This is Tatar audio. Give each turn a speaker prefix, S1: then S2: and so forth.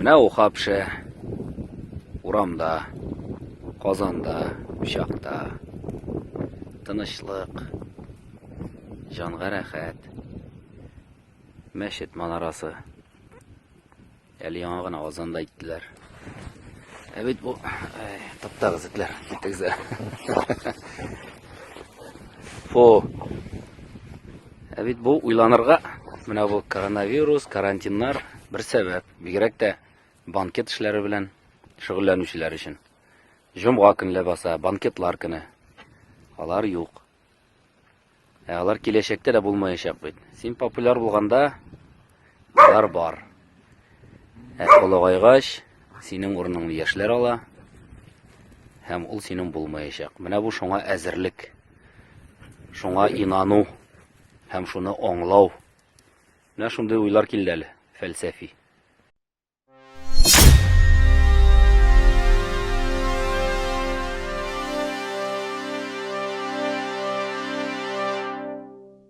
S1: Менә уха пешә. Урамда, Казанда, учакта. Тынычлык. Җанга рәхәт. Мәчет манарасы. Әле яңа гына азан да әйттеләр. Ә бит бу таптагыз этләр, киттегез. Фу. Ә бит бу уйланырга, менә бу коронавирус, карантиннар бер сәбәп. Бигрәк тә банкет эшләре белән шөгыльләнүчеләр өчен. Җомга көн ләбаса, банкетлар көне. Алар юк. Ә алар киләчәктә дә булмаячак бит. Син популяр булганда алар бар. Ә олыгайгач, синең урыныңны яшьләр ала һәм ул синең булмаячак. Менә бу шуңа әзерлек. Шуңа инану һәм шуны аңлау. Менә шундый уйлар килде әле, фәлсәфи.